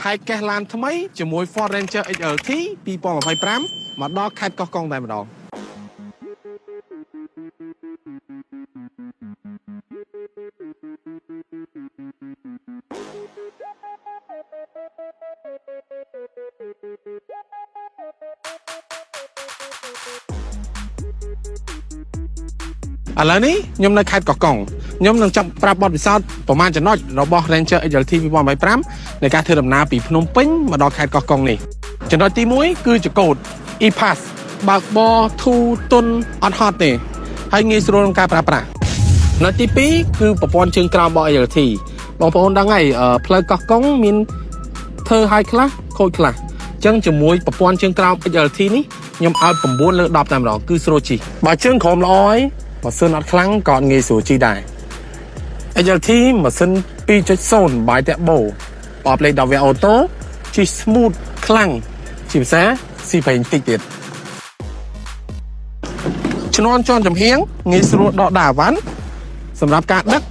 ហើយកេះឡានថ្មីជាមួយ Ford Ranger XLT 2025មកដល់ខេត្តកោះកុងតែម្ដងឥឡូវនេះខ្ញុំនៅខេត្តកោះកុងខ្ញុំនឹងចាប់ប្រាប់បទពិសោធន៍ប្រមាណចំណុចរបស់ Ranger XLT 2025នៃការធ្វើដំណើរពីភ្នំពេញមកដល់ខេត្តកោះកុងនេះចំណុចទី1គឺចង្កូត E-Pass បើកបរធូរទន់អត់ហត់ទេហើយងាយស្រួលក្នុងការប្រើប្រាស់ចំណុចទី2គឺប្រព័ន្ធជើងក្រោមរបស់ XLT បងប្អូនដឹងហើយផ្លូវកោះកុងមានធ្វើឲ្យខ្លះខូចខ្លះអញ្ចឹងជាមួយប្រព័ន្ធជើងក្រោម XLT នេះខ្ញុំឲ្យ9លើ10តែម្ដងគឺស្រួលជិះបើជើងក្រោមល្អហើយម៉ាស៊ីនអត់ខ្លាំងក៏អត់ងាយស្រួលជិះដែរ XLT ម៉ាស៊ីន2.0 bi-turbo ប្រអប់លេខ10វគ្គ auto ជិះ smooth ខ្លាំងជាភាសាស៊ីប្រេងតិចទៀតឈ្នាន់ជាន់ចំហៀងងាយស្រួលដកដាក់អវ៉ាន់សម្រាប់ការដឹក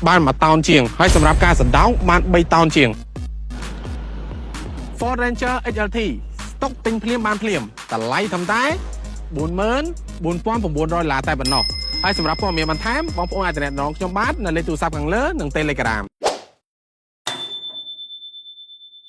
បាន1តោនជាងហើយសម្រាប់ការសណ្ដោងបាន3តោនជាង Ford Ranger XLT ស្តុកទិញភ្លាមបានភ្លាមតម្លៃធម្មតា44,900ដុល្លារតែប៉ុណ្ណោះហើយសម្រាប់ព័ត៌មានបន្ថែមបងប្អូនអាចទំនាក់ទំនងខ្ញុំបាទនៅលេខទូរស័ព្ទខាងលើនិង Telegram។